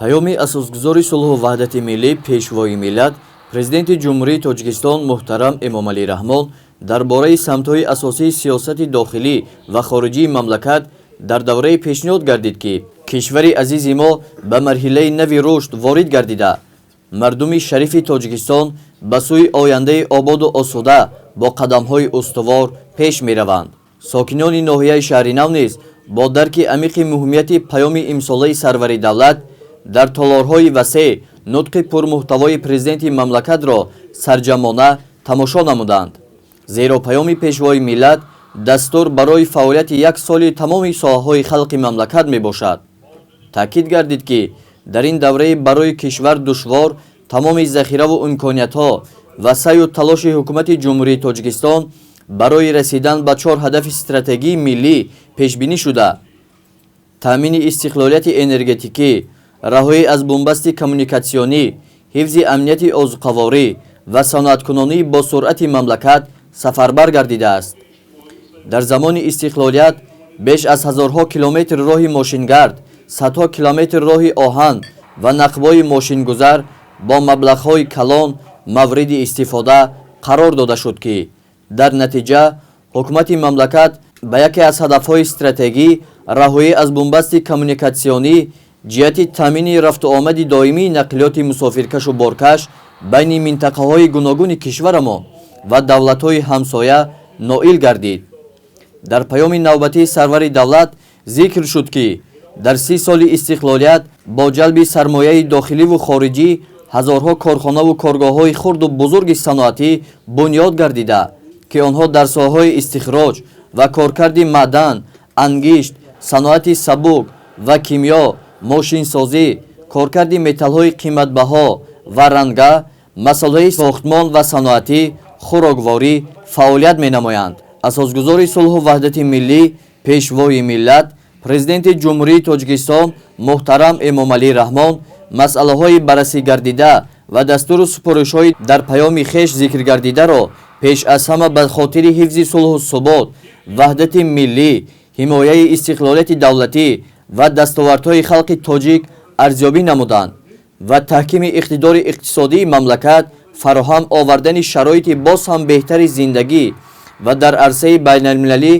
Паёми Асосгузори сулҳу ваҳдати миллӣ, Пешвои миллат, Президенти Ҷумҳурии Тоҷикистон муҳтарам Эмомалӣ Раҳмон дар бораи самтҳои асосии сиёсати дохилӣ ва хориҷии мамлакат дар даврае пешниҳод гардид, ки кишвари азизи мо ба марҳилаи нави рушд ворид гардида, мардуми шарифи Тоҷикистон ба сӯи ояндаи ободу осуда бо қадамҳои устувор пеш мераванд. Сокинони ноҳияи Шаҳринав низ бо дарки амиқи муҳимияти паёми имсолаи сарвари давлат дар толорҳои васеъ нутқи пурмуҳтавои президенти мамлакатро сарҷамъона тамошо намуданд, зеро паёми Пешвои миллат дастур барои фаъолияти як соли тамоми соҳаҳои халқи мамлакат мебошад. Таъкид гардид, ки дар ин давраи барои кишвар душвор тамоми захираву имкониятҳо ва саъю талоши Ҳукумати Ҷумҳурии Тоҷикистон барои расидан ба чор ҳадафи стратегии миллӣ пешбинӣ шуда: таъмини истиқлолияти энергетикӣ, раҳоӣ аз бунбасти коммуникатсионӣ, ҳифзи амнияти озуқаворӣ ва саноаткунонии босуръати мамлакат сафарбар гардидааст. Дар замони истиқлолият беш аз ҳазорҳо километр роҳи мошингард, садҳо километр роҳи оҳан ва нақбҳои мошингузар бо маблағҳои калон мавриди истифода қарор дода шуд, ки дар натиҷа ҳукумати мамлакат ба яке аз ҳадафҳои стратегӣ, раҳоӣ аз бунбасти коммуникатсионӣ ҷиҳати таъмини рафтуомади доимии нақлиёти мусофиркашу боркаш байни минтақаҳои гуногуни кишварамон ва давлатҳои ҳамсоя ноил гардид. Дар паёми навбатии сарвари давлат зикр шуд, ки дар 30 соли истиқлолият бо ҷалби сармояи дохиливу хориҷӣ ҳазорҳо корхонаву коргоҳҳои хурду бузурги саноатӣ бунёд гардида, ки онҳо дар соҳаҳои истихроҷ ва коркарди маъдан, ангишт, саноати сабук ва кимиё, мошинсозӣ, коркарди металлҳои қиматбаҳо ва ранга, масолеҳи сохтмон ва саноатӣ, хӯрокворӣ фаъолият менамоянд. Асосгузори сулҳу ваҳдати миллӣ, Пешвои миллат, Президенти Ҷумҳурии Тоҷикистон муҳтарам Эмомалӣ Раҳмон масъалаҳои баррасӣ гардида ва дастуру супоришҳои дар паёми хеш зикр гардидаро пеш аз ҳама ба хотири ҳифзи сулҳу субот, ваҳдати миллӣ, ҳимояи истиқлолияти давлатӣ ва дастовардҳои халқи тоҷик арзёбӣ намуданд ва таҳкими иқтидори иқтисодии мамлакат, фароҳам овардани шароити боз ҳам беҳтари зиндагӣ ва дар арсаи байналмилалӣ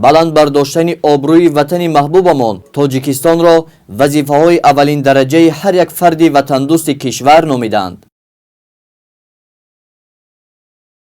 баланд бардоштани обрӯи ватани маҳбубамон Тоҷикистонро вазифаҳои аввалиндараҷаи ҳар як фарди ватандӯсти кишвар номиданд.